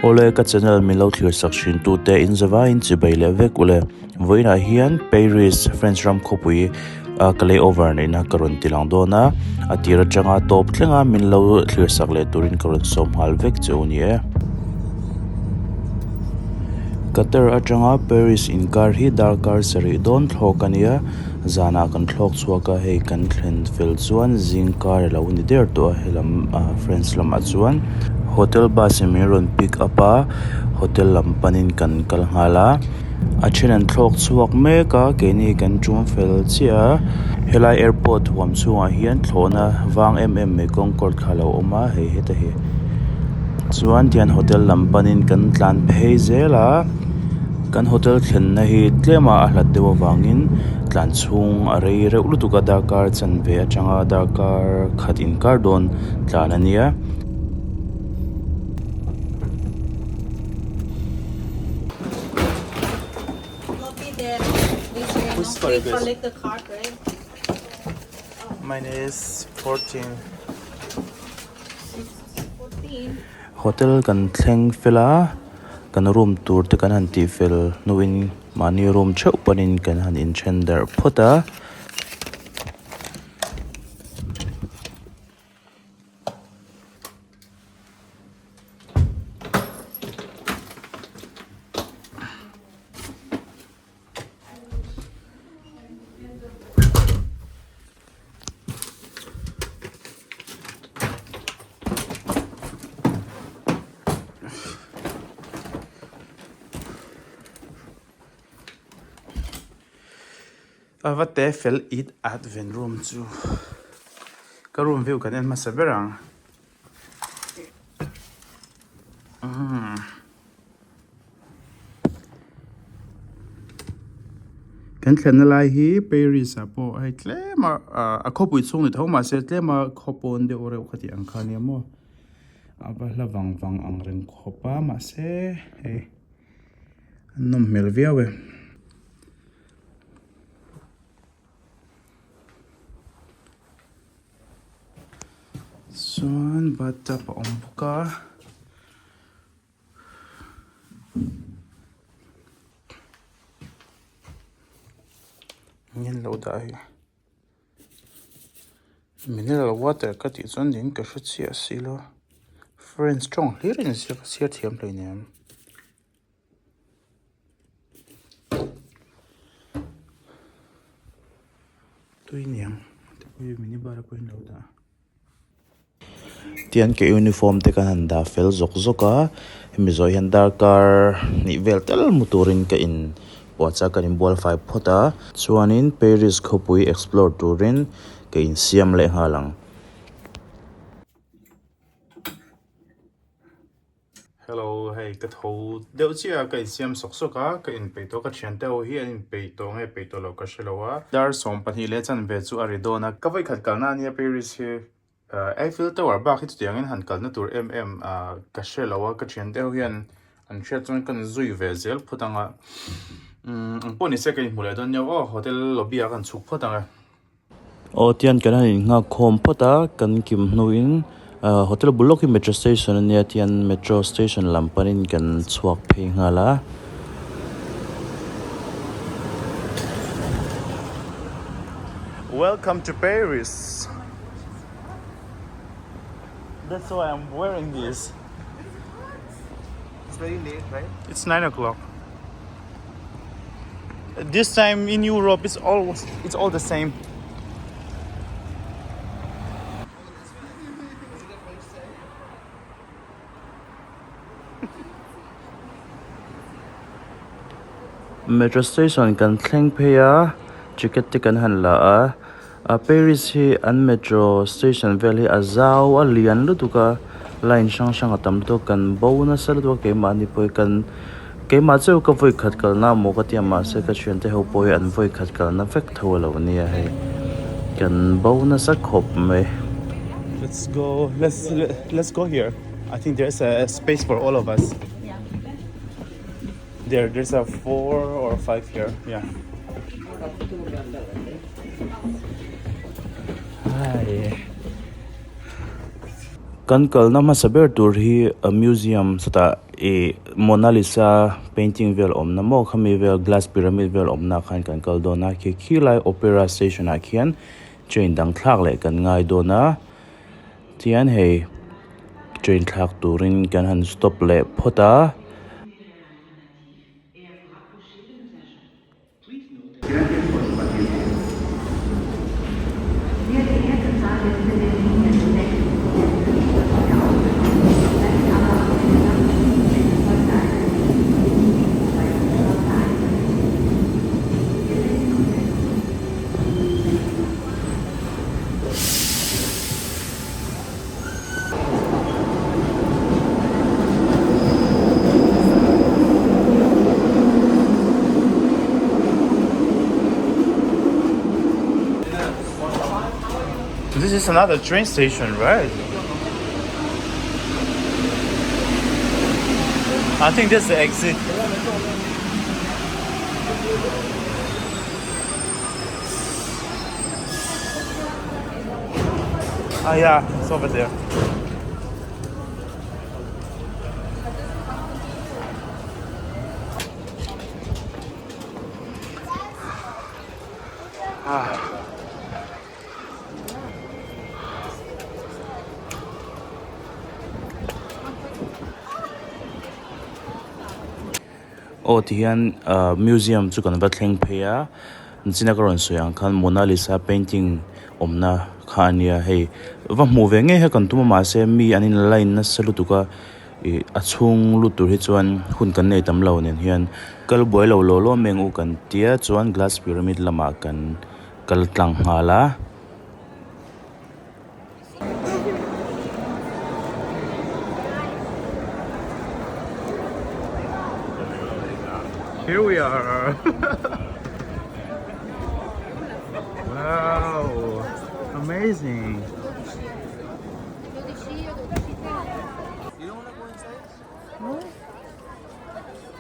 Awle ka channel min lo thlir sak thin tute in zavaiin chibai leh vek ule. Vawiinah hian Paris French ram khawpui a ka layover neihna ka rawn ti lang dawn a, a tir atanga tawp thlenga min lo thlir sak leh turin ka rawn sawm nghal vek che u ni e. Qatar atanga Paris inkar hi darkar sarih dawn thlawk a nia, zanah kan thlawk chhuak a, hei kan thlen fel chuan zingkar a lo ni der tawh a helam ah France lamah chuan hotel bus in min rawn pick up a, hotel lam panin kan kal nghal a. A then an thlawk chhuak mek a keini kan tum fel chiah a helai airport huam chhungah hian thlawhna vang em em mai concorde kha alo awm a hei heta hi chuan tihian hotel lam panin kan tlan phei zel a kan hotel thlenna hi tlem a a hlat deuh avangin tlan chhung a rei reuh lutuk a darkar chanve atanga darkar khat inkar dawn tlan a nia. Mine is 14. Hotel kan thleng fel a, kan room tur te kan han tih fel hnuin mahni room theuh panin kan han inthen darh phawt a. A va te fel it at ven room chu ka room view kan en hmasa ber ang umm kan thlenna lai hi Paris ah pawh hei tlem a ah a khawpui chhung ni tho mahse tlem a khaw pawn deuh reuh kha tih ang kha nia maw a va hla vang vang ang reng khawp a mahse hei a nawm hmel viau e. Chuan bathtub a awm bawk a. Eng lo dah hi mineral water ka tih chuan eng ka hre chiah si lo french tawng hlir in ziak a chhiar thiam hleinem. Tui niang tui mini bar pawh in lo dah. Tihian ke uniform te kan han dah fel zawk zawk a hemi zawh hian darkar hnih vel tal hmu turin ka in puahchah kan inbual fai phawt a chuanin Paris khawpui explore turin ka insiam leh nghal ang. Hello hei ka tho deuh chiah a ka insiam sawk sawk a ka inpeih tawh ka thiante ho hi an inpeih tawh nge peih tawh loh ka hre lo a dar 12 leh chanve chu a ri dawn a ka vawikhat kalna ania Paris hi Eiffel Tower bak hi chutiangin han kalna tur em em ka hre lo a ka thiante ho hian an hriat chuan ka zui ve zel phawt ang a ang pawh ni se ka inhmu leh dawn nia aw hotel lobby ah ka han chhuk phawt ang e. Aw tihian kan han innghak khawm phawt a kan kim hnuin hotel bul lawk hi metro station ania tihian metro station lam panin kan chhuak phei nghal a. Welcome to Paris That's why I'm wearing this It's very late, right? It's 9 o'clock. This time in Europe it's all it's all the same. Metro station kan thleng phei a ticket te kan han la a a Paris hi an metro station vel hi a zau a lian lutuk a line hrang hrang a tam lutuk a kan bo nasa lutuk a keimahni pawh hi kan keimah chiah ka vawi khat kalna amaw ka tia mahse ka thiante ho pawh hi an vawi khat kalna vek tho a lo nia hei kan bo nasa khawp mai. Let's go let's let's go here I think there's a space for all of us there there's a four or five here yeah Hi. Kan kalna hmasa ber tur hi a museum sawtah ih Mona Lisa painting vel awmna maw khami vel glass pyramid vel awmna ah khan kan kal dawn a khi khilai opera station ah khian train dang thlak leh kan ngai dawn a tihian hei train thlak turin kan han stop leh phawt a. This is another train station, right? I think that's the exit. Ah yeah, it's over there. Ah. Aw tihian ahh museum chu kan va thleng phei a nichina ka rawn sawi ang khan Mona Lisa painting awmna kha a nia hei va hmuh ve ngei hi kan tum a mahse mi an in line nasa lutuk a ih a chhung lut tur hi chuan hun kan nei tam lo nen hian kal buai lo law law mai ang u kan tia chuan glass pyramid lamah kan kal tlang nghal a. Here we are. wow, amazing. You don't want to go inside? No.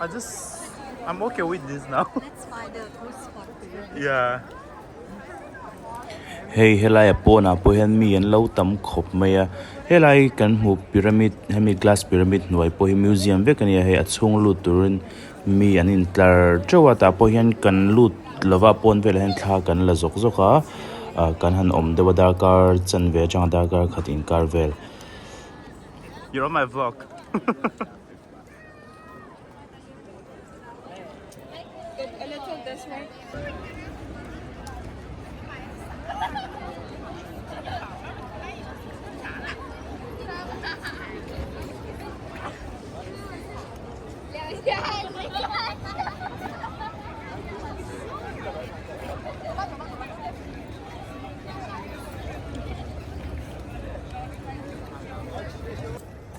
I just, I'm okay with this now. Let's find a good spot. Yeah. Hei helai a pawnah pawh hian mi an lo tam khawp mai a helai kan hmuh pyramid hemi glass pyramid hnuai pawh hi museum vek a ni a hei a chhung lut turin mi an intlar teuh a tah pawh hian kan lut lova pawn velah hian thla kan la zawk zawk a ah kan han awm deuh a darkar chanve atanga darkar khat inkar vel. You're on my vlog. A little this way.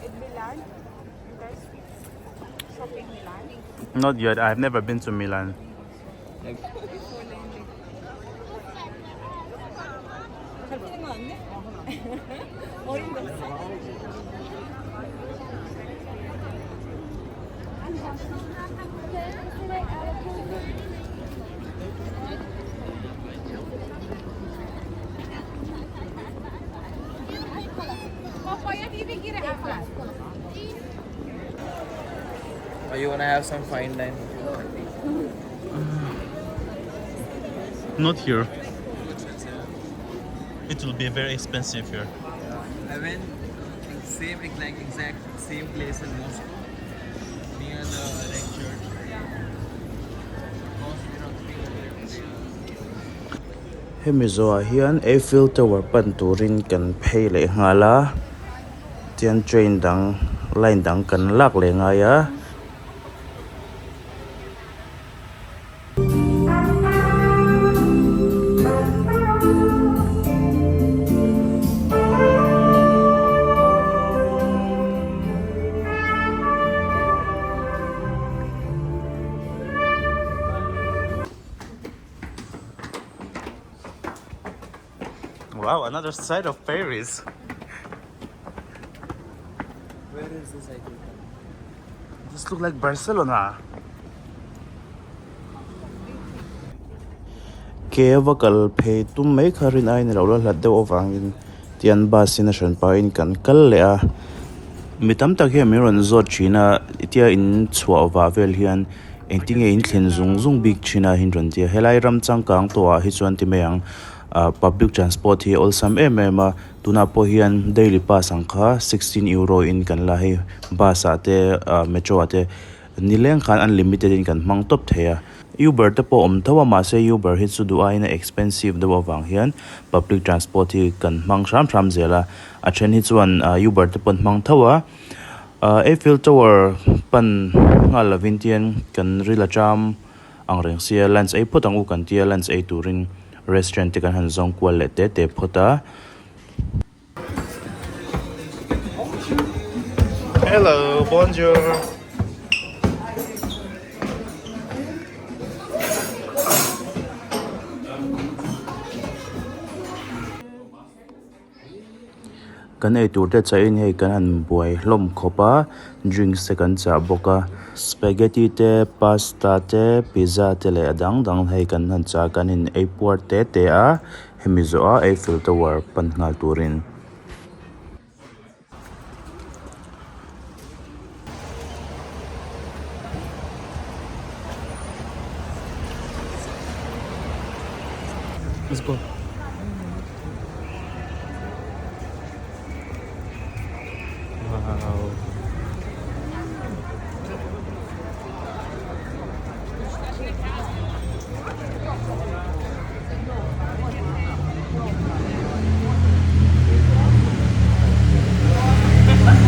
In Milan, you guys shopping Milan? Not yet. I've never been to Milan. 잡히는 거 같네? 어림도 없어. Or you wanna have some fine dine? Not here. It will be very expensive here. I went same like exact same place in Moscow near the Red Church. Cost around 300. Hemi zawhah hian Eiffel Tower pan turin kan phei leh nghal a tian train dang line dang kan lak leh ngai a. Wow, another side of Paris. Where is this Eiffel Tower? This look like Barcelona. Ke va kal phei tum mai kha rin aiin a lo la hlat deuh avangin Tian bus in a hran pahin kan kal leh a mi tam tak hian min rawn zawt thin a tia in chhuah vah vel hian engtin nge in thlen zung zung bik thin a hin rawn ti a helai ram changkang tawh ah hi chuan ti mai ang ah public transport hi a awlsam em em a tunah pawh hian daily pass ang kha sixteen euro in kan la hei bus ah te ah metro ah te nileng khan unlimited in kan hmang tawp thei a. Uber te pawh awm tho a mahse Uber hi chu duh aiin a expensive deuh avang hian public transport hi kan hmang hram hram zel a a then hi chuan Uber te pawh an hmang tho a ah Eiffel Tower pan nghal lovin tian kan ril a cham ang reng sia lunch ei phawt ang u kan tia lunch ei turin restaurant te kan han zawng kual leh te te phawt a. Hello, bonjour. Kan eitur te chahin hei kan han buai hlawm khawp a drinks te kan chah bawk a spaghetti te pasta te pizza te leh a dang dang hei kan han chah a kan in ei puar te te a. Hemi zawha Eiffel Tower pan nghal turin. Let's go.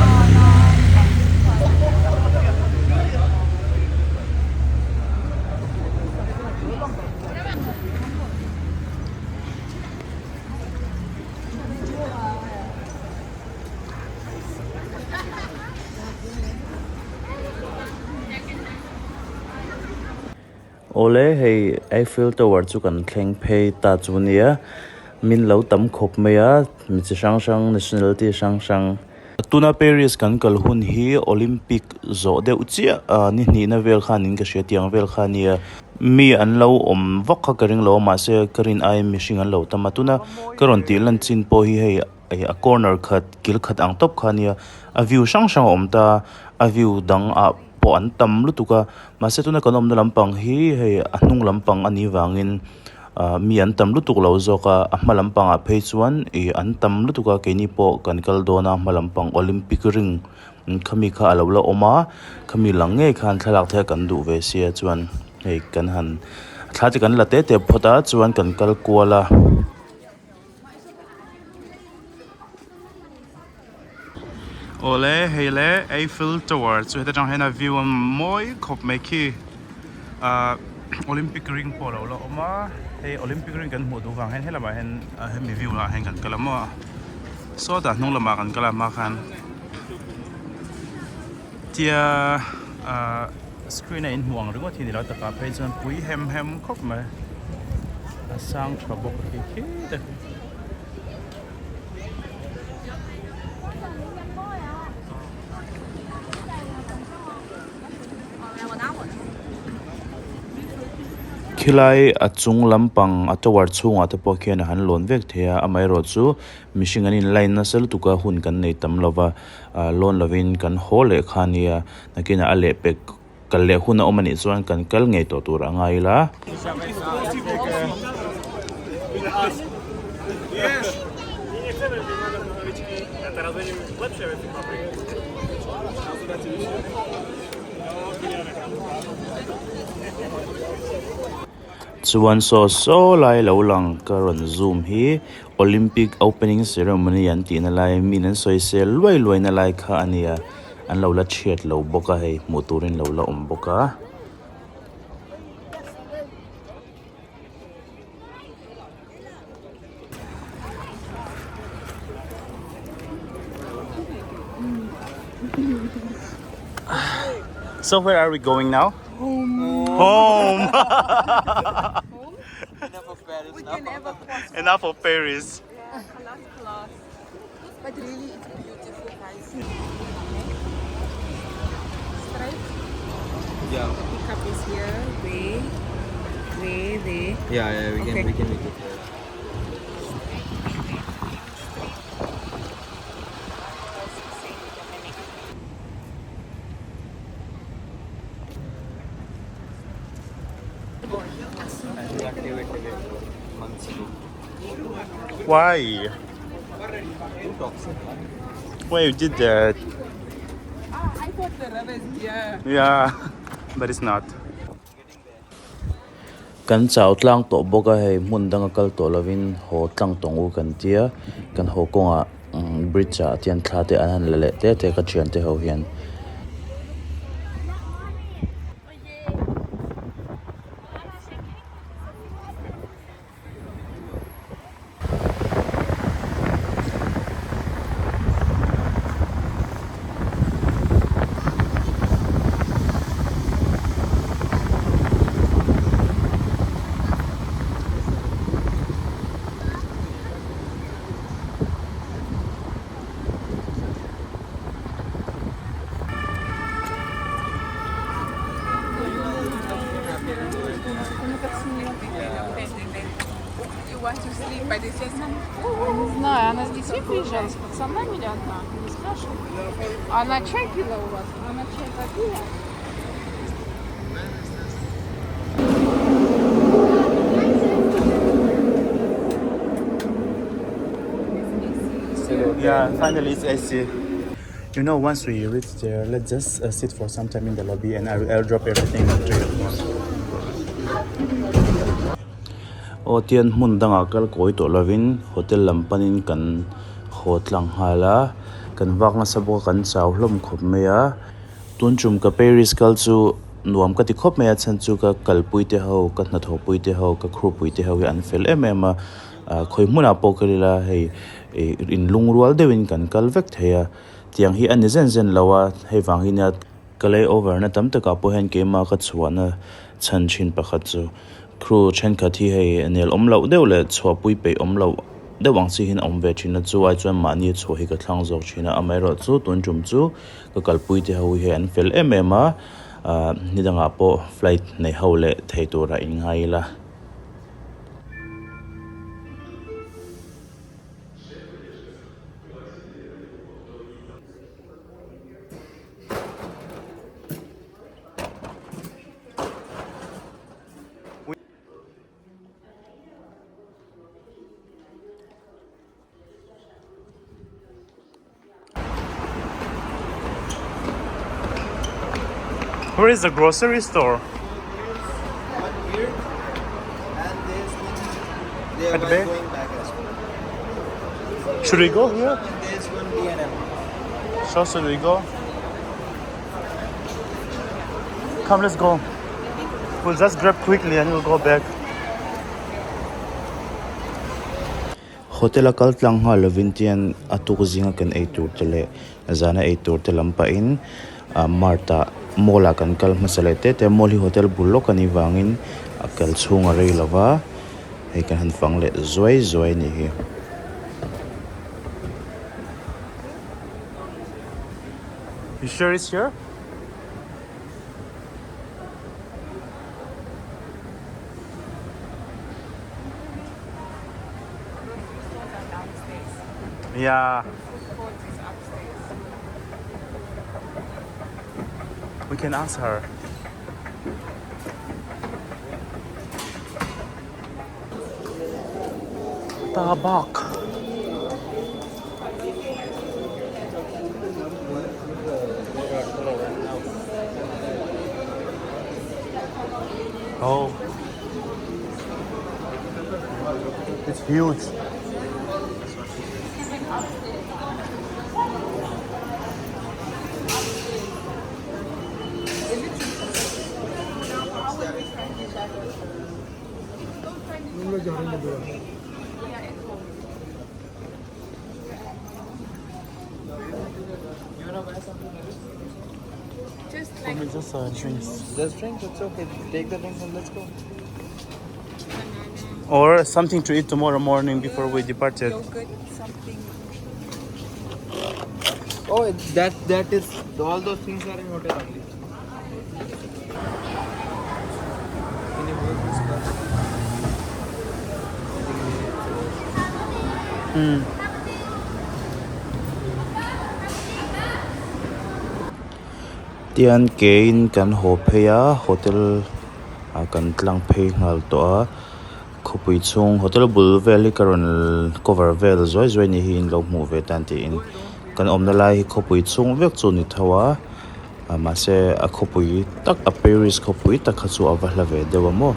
Wow. Awle hei Eiffel Tower chu kan thleng phei ta chu nia min lo tam khawp mai a mi chi hrang hrang nationality hrang hrang. Tuna Paris kan kal hun hi Olympic zawh deuh chiah ah ni hnihna vel khan in ka hria tiang vel kha ania mi an lo awm vak kha ka ring lo a mahse ka rin aiin mihring an lo tam a tuna ka rawn tih lan chin pawh hi hei a corner khat kil khat ang tawp kha ania a view hrang hrang a awm ta a view dang ah pawh an tam lutuk a mahse tuna kan awmna lampang hi hei a hnung lampang a nih vangin ah mi an tam lutuk lo zawk a a hma lampangah phei chuan ih an tam lutuk a keini pawh kan kal dawn a hma lampang olympic ring khami kha a lo la awm a khami lang ngei khan thlalak te kan duh ve sia chuan hei kan han thla te kan la te te phawt a chuan kan kal kual a. Awle hei le Eiffel Tower chu heta tang hian a view a mawi khawp mai khi ahh Olympic ring pawh a lo la awm a hei Olympic ring kan hmuh duh vang hian helamah hian hemi view lah hian kan kal a maw sawtah hnung lamah kan kal a hma khan tia ahh screen a inhmuh ang ringawt hi ni lo takah phei chuan pui hem hem khawp mai a sang tha bawk a khi khi te khi. Khilai a chung lampang a tower chhungah te pawh khian a han lawn vek thei a amaherawhchu mihring an in line nasa lutuk a hun kan nei tam lova ah lawn lovin kan haw leh kha ania nakinah a lehpek kal leh hun a awm anih chuan kan kal ngei tawh tur a ngai ila. Chuan saw saw lai lo lang ka rawn zoom hi Olympic opening ceremony an tihna lai min an sawi sel luai luai na lai kha a nia an lo la chhiat lo bawk a hei hmuh turin lo la awm bawk a. So where are we going now? Home. Home. Enough of Paris We now. can have a cross. Enough of Paris. Yeah, last class. But really, it's beautiful, guys. Straight. Yeah. Pickup is here. There. There, there. Yeah, yeah, we can Okay. we can make it here. I reactivated it months ago. Why? Too toxic. Why you did that? Ah, I thought the river is here. Yeah, but it's not. Kan chau tlang tawh bawk a hei hmun danga kal tawh lovin haw tlang tawng u kan tia kan haw kawngah bridge ah tian thla te an han la leh te te ka thian te ho hian. You want to sleep, but it's just. Не знаю, она с детьми приезжала, с пацанами или одна? Не спрашивала. Она чай пила у вас? Она чай попила? Yeah, finally it's AC. You know, once we reach there, let's just sit for some time in the lobby and I'll, I'll drop everything to you. Aw tian hmun dangah kal kawi tawh lovin hotel lam panin kan haw tlang nghal a, kan vak nasa bawk a kan chau hlawm khawp mai a. Tun tum ka Paris kal chu nuam ka ti khawp mai a chhan chu ka kalpui te ho ka hnathawhpui te ho ka crew pui te ho hi an fel em em a ah khawi hmunah pawh ka ila hei ih inlungrual deuhin kan kal vek thei a tiang hi a ni zen zen lo a hei vang hi nia ka lay over na tam takah pawh hian keimah ka chhuahna chhan thin pakhat chu crew thenkhat hi hei nel awm loh deuh leh chhuahpui peih awm loh deuh ang chi hian a awm ve thin a chu ai chuan mahni chhuah hi ka thlang zawk thin a amaherawh chu tun tum chu ka kalpui te ho hi an fel em em a ah ni dangah pawh flight nei ho leh thei turah in ngai ila. Where is the grocery store? One here and there's one there At the while back? going back as well. Should we go here? And there's one B&M. So should we go? Come, let's go. We'll just grab quickly and we'll go back. Hotel a kal tlang nghal lovin tian a tuk zinga kan ei tur te leh zana ei tur te lam pahin ah mart ah mall ah kan kal hmasa leh tete a mall hi hotel bul lawk a nih vangin a kal chhung a rei lova hei kan han fang leh zuai zuai a nih hi. You sure it's here? Yeah. We can ask her. Tabak. Oh. It's huge. Just For like me, just drinks. Just drink, it's okay. Take the drinks and let's go. Or something to eat tomorrow morning before we departed. yogurt, something. Oh, that that is all those things are in hotel only. Can you hold this cup? I think we need to- Tian kein kan haw phei a hotel ah kan tlang phei nghal tawh a khawpui chhung hotel bul vel hi ka rawn cover vel zuai zuai ni hi in lo hmuh ve tan tiin kan awmna lai hi khawpui chhung vek chu a ni tho a ah mahse a khawpui tak a Paris khawpui tak kha chu a va hla ve deuh a maw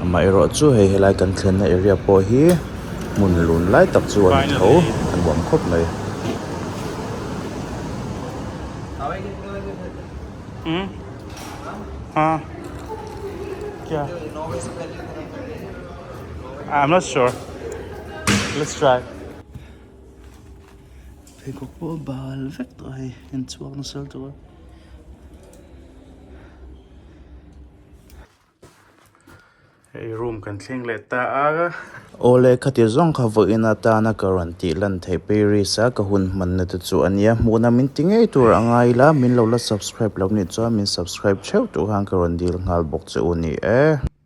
amaherawh chu hei helai kan thlenna area pawh hi hmun lun lai tak chu a ni tho a nuam khawp mai. Huh? Yeah. I'm not sure. Let's try. Pheikhawk pawh a bal vek tawh hei en chhuak nasa lutuk a. Hei room kan thleng leh ta a. Awle khati zawng kha vawiin atana ka rawn tih lan theih Paris a ka hun hmanna te chu a nia. Hmuhna min ti ngei tur a ngai ila min lo la subscribe lo nih chuan min subscribe theuh tur khan ka rawn dil nghal bawk che u ni e.